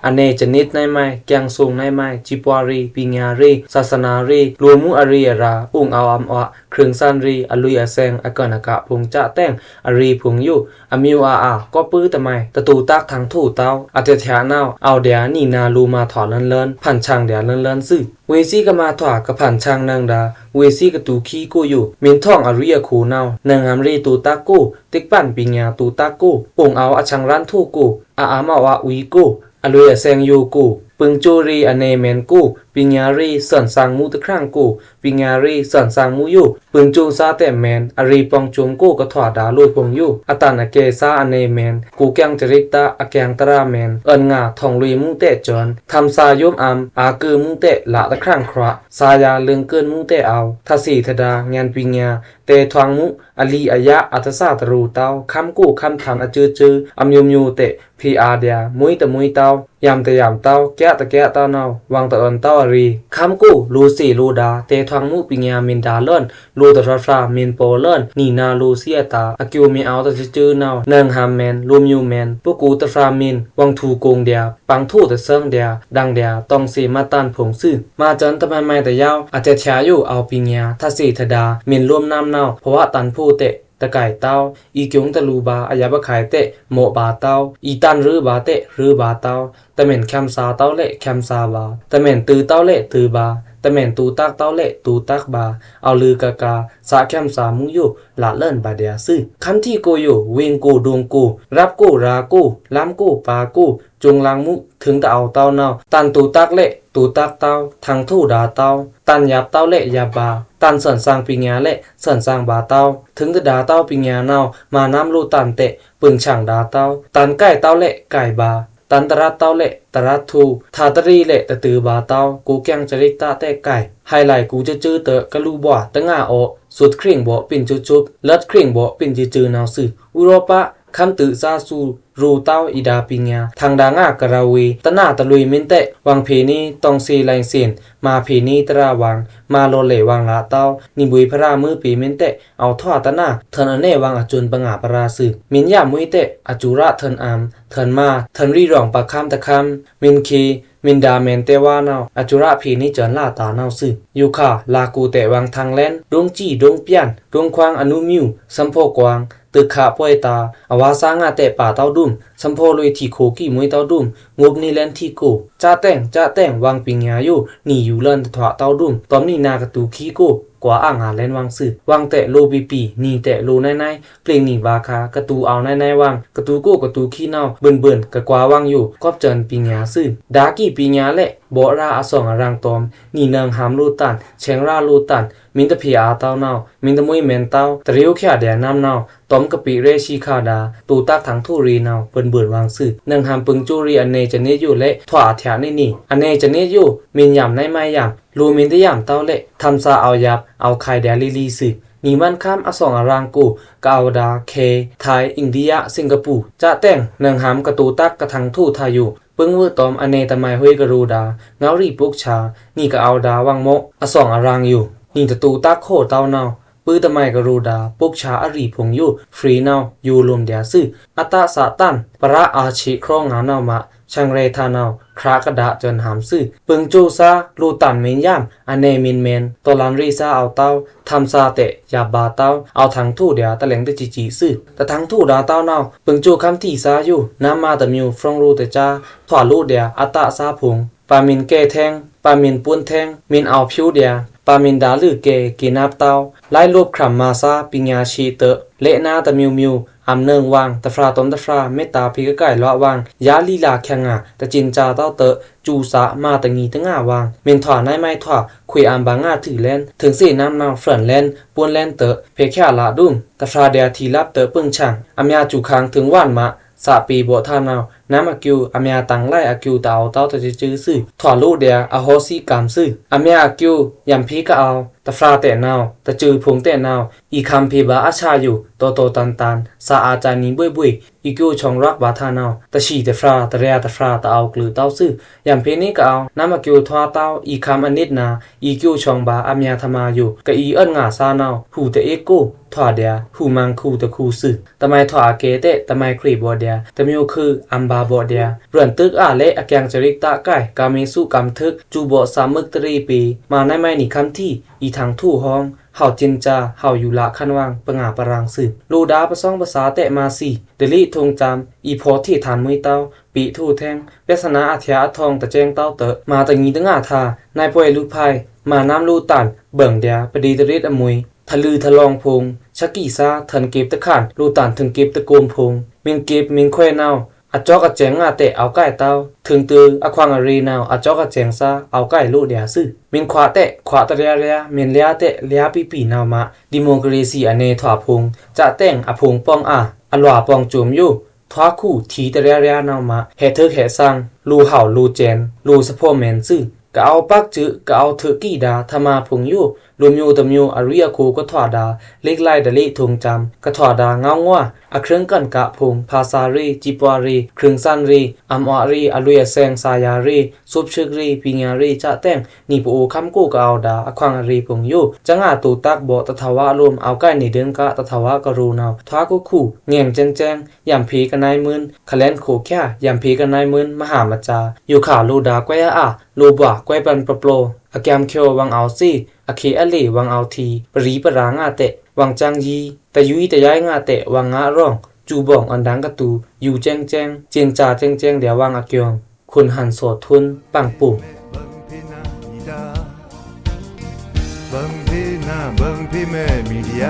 အနယ်ကျနစ်ꩻနဝ်ꩻမ ကျင်ꩻသွုင်ꩻနဝ်ꩻမ စည်းပွားရေꩻ ပညာရေꩻ သာသနာရေꩻ လိုꩻမိုအရေအရာႏ အိုင်ႏအောဝ်ႏအံႏအွတ် ခရင်သန်ရေꩻ အလွေꩻအသင်ႏ အကွဉ်းအကာႏဖိုင်ႏစတင်ꩻ အရေဖိုင်ႏယို အမျိုးအာအာ ကော့ꩻပိုးတမုဲင် တတူတၵ်းထင်ႏထိုတဝ်း အတထျာနဝ်ꩻ အဝ်ႏဒျာႏနီနၤလိုꩻမထွာလွဉ်လွဉ် ဖန်ဆင်ꩻဒျာႏလွဉ်လွဉ်သွူ။ ဝေသီးကမထွာ ကဖန်ဆင်ႏနွောင်ႏဒါႏ ဝေသီးကတူႏခံကိုယို မီႏထွင်ꩻအရွီႏအခိုနဝ်ꩻ နွောင်ႏဟမ်ႏရေတူတၵ်းကို တိတ်းပန်ꩻပညာတူတၵ်းကို အိုင်ႏအောဝ်ႏအချင်ႏရန်ႏထိုကို အအံႏအဝွားဝီႏကို အလွေꩻအသင်ႏယိုကို ပိုင်ႏစိုရေꩻအနယ်မဲန်ႏကို ပညာရေꩻသွဉ်သင်ႏမို့တခြင်ႏကို ပညာရေꩻသွဉ်သင်ႏမို့ယို ပိုင်ႏစိုသားတဲမဲန်ႏ အရေပွင်ႏစုမ်ႏကို ကထွာဒါႏလိုꩻဖိုင်ႏယို အတန်အကဲသားအနယ်မဲန်ႏ ကိုႏကျင်ႏစရိတ်ꩻတာႏ အကျင်ႏတရာမဲန်ႏ အွဉ်ႏငါထွင်လွေꩻမို့တဲစွဉ် ထမ်ႏသားယိုမ်းအံႏ အာႏကိုမို့တဲလꩻတခြင်ႏခြွာ သားယာႏလွေꩻကိုမို့တဲအောဝ်ႏ ထသေႏထဒါႏ ငျန်ႏပညာ တဲထွင်ႏမို့ အလီအယား အတသာတရူတဝ်း ခမ်းကိုခမ်းထန်ႏအကျိုင်ႏကျိုင်ႏ အမျိုးမျိုးတဲ ဖေႏအာႏဒျာႏ မွိုင်းတမွိုင်းတဝ်း ယမ်ႏတယမ်ႏတဝ်း ကျားတကျားတဝ်းနဝ်ꩻ ဝင်ႏတအွဉ်ႏတဝ်းအရေ ခမ်းကိုလိုꩻသေလိုဒါႏ တဲထွင်ႏမို့ပညာမီႏဒါႏလွဉ် လိုꩻတဖြာဖြာမီႏပေါလွဉ် နီနၤလိုꩻသီးအတာႏ အကျိုင်ႏမီႏအောဝ်ႏတကျိုင်ႏကျိုင်ႏနဝ်ꩻ နွောင်ႏဟမ်ႏမဲန်ႏ လိုꩻမျိုးမဲန်ႏ ပုကိုတဖြာမီႏ ဝင်ႏထိုကုင်ႏဒျာႏ ပင်ႏထိုတသွင်ႏဒျာႏ ဒင်ႏဒျာႏ တွင်သေႏမတ်ꩻတန်ဖိုင်ႏသွူ။ မꩻစွဉ်ႏတမုဲင်မုဲင်တယဝ်း အတထျာယို အဝ်ႏပညာ ထသေႏထဒါႏ မီႏလိုမ်းနမ်းနဝ်ꩻ ဖဝတန်ဖိုတဲ တကိုင်ႏတဝ်း အီႏကျိုင်ႏတလူဗာႏ အယပ်ꩻအခုဲင်ႏတဲ မော့ꩻဗာႏတဝ်း အီႏတန်ႏရွိုးဗာႏတဲ ရွိုးဗာႏတဝ်း တမီးခဲမ်ႏသားတဝ်းလဲ့ ခဲမ်ႏသားဗာႏ တမီးတိုတဝ်းလဲ့ တိုဗာႏ တမီးတူတၵ်းတဝ်းလဲ့ တူတၵ်းဗာႏ အဝ်ႏလိုꩻကကာႏ သားခဲမ်ႏသားမို့ယို လꩻလွဉ်ဗာႏဒျာႏသွူ။ ခမ်းထီကိုယို ဝေင်ႏကို ဒိုင်ႏကို ရပ်ꩻကို ရာႏကို လမ်းကို ပါႏကို စုင်ႏလင်ႏမို့ ထိုင်ႏတအဝ်ႏတဝ်းနဝ်ꩻ တန်ႏတူတၵ်းလဲ့ တူတၵ်းတဝ်း ထင်ႏထိုဒါႏတဝ်း တန်ႏယပ်ꩻတဝ်းလဲ့ ယပ်ꩻဗာႏ တန်ႏသွဉ်သင်ႏပညာလဲ့ သွဉ်သင်ႏဗာႏတဝ်း ထိုင်ႏတဒါႏတဝ်းပညာနဝ်ꩻ မၤနမ်းလိုꩻတန်ႏတဲ ပိုင်ႏဆင်ႏဒါႏတဝ်း တန်ႏကိုင်ႏတဝ်းလဲ့ ကိုင်ႏဗာႏ တန်ႏတရပ်ꩻတဝ်းလဲ့ တရပ်ꩻထို ထါတရေ့လဲ့ တတိုဗာႏတဝ်း ကိုႏကျင်ႏစရိတ်ꩻတာႏတဲကိုင်ႏ ဟိုင်လိုက်ꩻကူႏကျိုင်ႏကျိုင်ႏတဲ ကလူဗွာႏတငါအော့ သွုတ်ꩻခြင်ꩻဗော့ ပီၼ်ꩻကျိုင်ႏကျိုင်ႏ လွတ်ꩻခြင်ꩻဗော့ ပီၼ်ꩻကျိုင်ႏကျိုင်ႏနဝ်ꩻသွူ။ ဥရောပ ခမ်းတွိုက်ꩻသားသူ ရိုꩻတဝ်း အီဒါပိင်ႏညာႏ ထင်ဒါႏငါကရဝေႏ တနာတလွေႏမင်းတဲ့ ဝင်ꩻဖေႏနေတောင်ꩻသေ လိုင်ꩻစင်ꩻ မၤꩻဖေႏနေတရာႏဝင်ꩻ မၤꩻလော်ꩻလဲဝ်ꩻဝင်ꩻ လꩻတဝ်း နီဗွေႏဖရာႏ မွေးပေႏမင်းတဲ့ အောဝ်ႏထွာတနာ ထွန်ႏအနဲဝင်ꩻအစွန်ႏ ပငါပရာႏသွူ။ မင်းယမ်ꩻမွေးတဲ့ အစွရထွန်ႏအံႏ ထွန်ႏမာ ထွန်ႏရီရောင်ꩻ ပခမ်းတခမ်း မင်းခေႏ မင်းဒါႏမဲန်တဲဝါႏနဝ်ꩻ အစွရဖေႏနေစွန်ႏ လꩻတာႏနဝ်ꩻသွူ။ ယိုခါꩻ လꩻကိုꩻတဲ့ဝင်ꩻ ထင်ႏလဲဉ် ဒွင်းစံ ဒွင်းပြန် ဒွင်းခွင်ꩻ အနူႏမြူ သမ်ႏဖော့ꩻကွင် တွိုက်ꩻခꩻပွယ်ꩻတာ အဝါသားငါတဲ့ ပါႏတဝ်းဒွမ် သမ်ႏဖော့ꩻလွေꩻ ထီꩻခိုꩻကီꩻမွေးတဝ်းဒွမ် ငွပ်ꩻနေလဲဉ်ထီꩻကိုꩻ စတဲ့င် စတဲ့င် ဝင်ꩻပိင်ႏညာႏယို နီယူလန်တထွာတဝ်းဒွမ် တွမ်ႏနီနာကတူႏခံကို ကွာꩻအာငါလဲဉ်ဝင်ꩻသွူ။ ဝင်ꩻတဲ့လိုꩻပီပီ နီတဲ့လိုꩻနဲင်နဲင် ပျေင်နီဗာႏခါ ကတူႏအောဝ်နဲင်နဲင်ဝင်ꩻ ကတူႏကိုꩻကတူႏခံနဝ်ꩻ ဗွိုန်ဗွိုန် ကကွာႏဝင်ꩻယို ကွပ်စွန်ႏပိင်ႏညာႏသွူ။ ဒါႏကီပိင်ႏညာႏလဲ့ ဗော့ꩻရာꩻအသောင်ႏအရင်ꩻတွမ်ႏ နီနွောင်ꩻဟံႏလိုꩻတန် ဆဲင်ꩻရာꩻလိုꩻတန် မင်းတဖေႏအာႏတဝ်းနဝ်ꩻ မင်းတမွေးမဲန်တဝ်း တရေဝ်းချာဒျာႏနမ်းနဝ်ꩻ တွမ်ႏကပေ့ꩻရဲသီခါဒါႏ တူႏတၵ်းထင်ႏထိုꩻရေꩻနဝ်ꩻ ဗွိုန်ဗွိုန်ဝင်ꩻသွူ။ နွောင်ꩻဟံႏပိုင်ႏစွိုꩻရေꩻ အနဲကျန်ႏနေ့ယိုလဲ့ ထွာအထျꩻနေ့နေ အနဲကျန်ႏနေ့ယို မင်းယမ်ꩻနဲင်မိုင်ယမ်ꩻ လိုꩻမင်းတယမ်ꩻတဝ်းလဲ့ ထမ်းသားအောဝ်ႏယပ်ꩻ အောဝ်ႏခါဒျာႏလီလီသွူ။ နီမန်ႏခမ်းအသောင်ႏအရင်ꩻကို ကအဝ်ႏဒါႏ ခေႏ ထိုင်း အိန္ဒိယ သိင်ဂပူႏ စတဲ့င် နွောင်ꩻဟံႏကတူႏတၵ်းကထင်ႏထိုꩻထါယို ပိုင်ႏဝွေးတွမ်ႏ အနဲတမိုင်ꩻဟွေးကရိုဒါႏ ငေါဝ်းရီႏပုတ်ꩻဆါ နီကအဝ်ႏဒါႏဝင်ꩻမော့ အသောင်ႏအရင်ꩻယို နီတတူႏတၵ်းခိုတ်ꩻတဝ်းနဝ်ꩻ ပိုင်ႏတမိုင်ꩻကရိုဒါႏ ပုတ်ꩻဆါအရီႏဖုံႏယို ဖြေꩻနဝ်ꩻ ယိုလိုမ်ႏဒျာႏသွူ။ အတꩻသတန် ပရာꩻအာꩻသေ ခရောင်းငါႏနဝ်ꩻမꩻ ဆင်ႏရဲထါနဝ်ꩻ ခြာႏကဒါꩻစွန်ႏဟံႏသွူ။ ပိုင်ႏစွိုꩻသား လိုꩻတန်မင်းယမ်ꩻ အနဲမင်းမဲန် တော်လှန်ရေးသားအောဝ်ႏတဝ်း ထမ်းသားတဲ့ ယပ်ꩻဗာႏတဝ်း အောဝ်ႏထင်ႏထိုꩻဒျာႏ တလဲင်ႏတစီစီသွူ။ တထင်ႏထိုꩻဒါႏတဝ်းနဝ်ꩻ ပိုင်ႏစွိုꩻခမ်းထီꩻသားယို နမ်းမာတမျိုး ဖြုံးရိုးတကြား ထွာလိုꩻဒျာႏအတꩻသားဖုံႏ ပါမင်းကဲထဲင် ပါမင်းပွန်းထဲင် မင်းအောဝ်ႏဖြိုးဒျာႏ ပါမင်းဒါႏလွို့ꩻကဲ ကေနပ်တဝ်း လိုင်းလုပ်ꩻခြံꩻမာႏသား ပိင်ႏညာႏသေ့ꩻတွို့ꩻ လက်နက်တမျိုးမျိုး အံႏနွောင်ꩻဝင်ꩻ တဖြာတွမ်ႏတဖြာ မ့တာဖေႏကကိုင်လွဝ်ꩻဝင်ꩻ ယါလီလာႏခဲင်ꩻငါႏ တစင်ꩻစာႏတဝ်းတွို့ꩻ စူꩻစာႏမၤတငီတငါဝင်ꩻ မင်းထွာနဲင်မိုင်ထွာ ခွေꩻအံႏဗာႏငါႏထွူလဲဉ် ထိုင်သေနမ်းနဝ်ꩻ ဖြွန်ႏလဲဉ် ပွန်းႏလဲဉ်တွို့ꩻ ဖေႏချာလဒွမ် တဖြာဒျာႏထီႏလပ်တွို့ꩻ ပိုင်ႏဆင်ꩻ အမျာႏစူꩻခင်ထိုင်ဝွန်ꩻမꩻ သꩻပေႏဗော့ꩻထါနဝ်ꩻ နမ်းအကျိုး အမျာႏတင်ꩻလိုက်အကျိုး တအောဝ်ႏတဝ်းတစဲးစဲးသွူ။ ထွာလိုꩻဒျာႏ အဟောꩻသီးကံႏသွူ။ အမျာႏအကျိုး ယမ်ꩻဖေႏကအဝ်ႏ တဖြာတဲ့နဝ်ꩻ တစဲးဖုံႏတဲ့နဝ်ꩻ အီႏခမ်းဖေႏဗာႏအဆာယို တော်တော်တန်တန် သꩻအာႏစာႏနံꩻဗွေ့ဗွေ့ အီႏကျိုးဆောင်ႏရက်ꩻဗာႏထါနဝ်ꩻ တသီꩻတဖြာ တရျာတဖြာ တအောဝ်ႏကျိုးတဝ်းသွူ။ ယမ်ꩻဖေႏနေ့ကအဝ်ႏ နမ်းအကျိုးထွားတဝ်း အီႏခမ်းအနစ်နာ အီႏကျိုးဆောင်ႏဗာႏ အမျာႏထမါယို ကအီႏအွဉ်ငါႏသားနဝ်ꩻ ဟူꩻတအ့ကို ထွာဒျာႏ ဟူꩻမင်ႏခူꩻတခူꩻသွူ။ တမိုင်ထွာအကဲတဲ့ တမိုင်ခွေꩻဗော့ꩻဒျာႏ တမျိုးခုံꩻအံႏဗာႏဗော့ꩻဒျာႏ ရွဉ်တိုကꩻအလဲ့ အကဲင်ꩻစရိတ်ꩻတကကိုင် ကာမင်ꩻစုကံႏထိုု စူꩻဗော့ꩻသꩻမိုက်တရေပေ မၤနဲင်မိုင်နီခမ်းထီꩻ အီႏထင်ႏထိုꩻဟွောင် ဟဝ်ꩻစင်ꩻစာႏ ဟဝ်ꩻယူꩻလꩻခန်းဝင် ပငါႏပရင်သွူ။ လိုꩻဒါႏပသောင်းပသꩻတဲ့ မၤသီ တလေထုံႏစံႏ အီႏဖော်ထေးထန်ႏမွေးတဝ်း ပေထိုထဲင် ပြဿနာအထျာအထောင်တစဲင်တဝ်းတွို့ꩻ မၤတငီတငါႏထါ နဲင်ပွယ်လူဖိုင် မၤနမ်းလိုꩻတန် ဘိုင်ႏဒျာႏ ပဒေတရစ်အမွေ ထလိုꩻထလောင်ဖုံႏ သကီသား ထွဉ်ႏကေပ်ꩻတခန် လိုꩻတန်ထိုင်ကေပ်ꩻတကိုမ်ဖုံႏ မင်းကေပ်ꩻမင်းခွဲနဝ်ꩻ အကြောက်အကျဲင်ငါႏတဲ့ အောဝ်ႏကိုင်တဝ်း ထိုင်တွို့ꩻ အခွင်ꩻအရေနဝ်ꩻ အကြောက်အကျဲင်သား အောဝ်ႏကိုင်လိုꩻဒျာႏသွူ။ မင်းခွါတဲ့ ခွါတရျားရျား မင်းလျားတဲ့ လျားပီပီနဝ်ꩻမး ဒီမိုကရေစီအနဲထွာဖုံႏ စတဲ့င် အဖုံႏပေါင်ႏအာ အလွာပေါင်ႏစုမ်ယို ထွာခူထီတရျားရျားနဝ်ꩻမး ဟဲထုုက်ဟဲသင် လိုꩻဟဝ်လိုꩻစဲင် လိုꩻသဖော့မဲန်သွူ။ ကအဝ်ႏပက်စွို ကအဝ်ႏထုုကီဒါႏ ထမါဖုံႏယို လိုꩻမျိူးတမျိူး အရွီအခိုကထွာဒါႏ လစ်လိုက်တလေထုံႏစံႏ ကထွာဒါႏငေါင်းဝါ အခြိုင်းကၢၼ်ကဖုံႏ ဖါသာရေ စံပွာရေ ခြိုင်းသၢၼ်ရေ အံႏအွားရေ အလွေအသဲင် သာယာရေ သွပ်ꩻသွိုက်ရေ ပီညာရေ စတဲ့င် နီပအိုႏခမ်းကို ကအဝ်ႏဒါႏ အခွင်ꩻအရေဖုံႏယို စငါတူတၵ်းဗော့ꩻ တထဝါလိုမ်း အောဝ်ႏကိုင်နေဒိုင်ႏက တထဝါကရိုနဝ်ꩻ ထွာခုခု ငဲင်ႏစဲင်စဲင် ယမ်ꩻဖေႏကနဲင်မိုင်း ခလဲန်ႏခိုꩻချာ ယမ်ꩻဖေႏကနဲင်မိုင်း မဟာမကြာ ယိုခါလိုဒါႏကွဲအါ လိုဗွာႏကွဲပန်ပပျော အကျမ်ႏချောဝင်ꩻအောဝ်ႏသေ အခေအလေဝင်ꩻအောဝ်ႏထီ ပရီပရာငါႏတဲ့ ဝင်ꩻစင်ႏယီ တယွီတယဲင်ငါႏတဲ့ ဝင်ꩻငါရောင် စူဗွောင်ꩻအွဉ်ႏဒင်ႏကတူ ယူႏစဲင်စဲင် စင်ꩻစာႏစဲင်စဲင် ဒျာႏဝင်ꩻအကျိုး ခွန်ဟန်သောထွန်း ပန့်ပို ဘိုင်ဖေႏမဲမီဒီယာ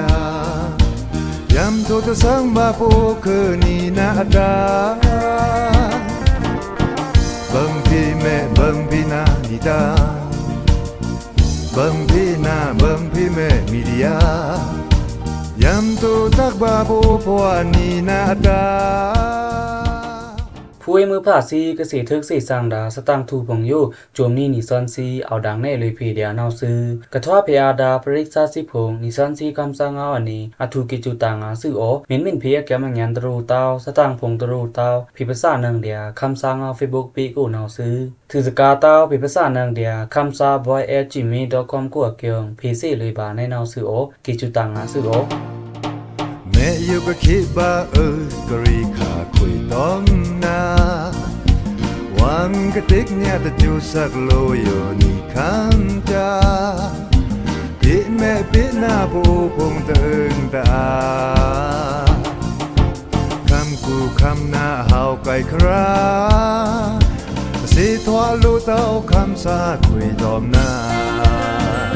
ယမ်ꩻထိုꩻတသင်ဗာႏဖိုခုနီနၤအဒါ ဘိုင်ဖေႏမဲ ဘိုင်ဖေႏနၤနီဒါ ဘိုင်ဖေႏနၤ ဘိုင်ဖေႏမဲမီဒီယာ ယမ်ꩻထိုꩻတၵ်းဗာႏဖိုဖိုအနီနၤအဒါ ဖူးဝေးမွိုးဖါသီး ကသေ့ထွိုက်သေ့သင်ဒါႏ သတင်ꩻထူႏဖုံႏယို စူမ်နီနီသွဉ်းသီး အဝ်ႏဒင်ႏနယ်လွေꩻဖေႏဒျာႏအဝ်ႏသီး ကထွားဖေႏအာဒါႏ ပရစ်သျါသီးဖိုင်ႏ နီသွဉ်းသီးခမ်းသားငေါအနံၤ အထူႏကေꩻစူꩻတၢင်ꩻငါႏသွူအောꩻ မဉ်ႏမဉ်ꩻဖေႏအကဲမွဲင်ႏညါႏတရူꩻတဝ်း သတင်ꩻဖုံႏတရူꩻတဝ်း ဖေႏပသနင်ꩻဒျာႏ ခမ်းသားငေါ Facebook ပေႏကိုဏောက်သွူ။ ထုꩻသကာႏတဝ်း ဖေႏပသနင်ꩻဒျာႏ khamsa boy at gmail dot com ကိုအကဲ ဖေႏသေ့လွေꩻဗာႏနဲꩻနဝ်ꩻသွူအောꩻ ကေꩻစူꩻတၢင်ꩻငါႏသွူအောꩻ မဲယုကခေဗာအွို ကရီႏခါခွေꩻတွမ်နါ ဝမ်းကတိတ်ညါတစူးသက်လိုယိုနီႏခမ်းသား ပေ့မဲ့ပေ့နါပအိုဖုံႏတအုံႏတအာႏ ခမ်းကူခမ်းနါဟဝ်ႏကိုက်ခရာႏ သေ့ထွာလိုꩻတဝ်းခမ်းသားခွေꩻတွမ်နါ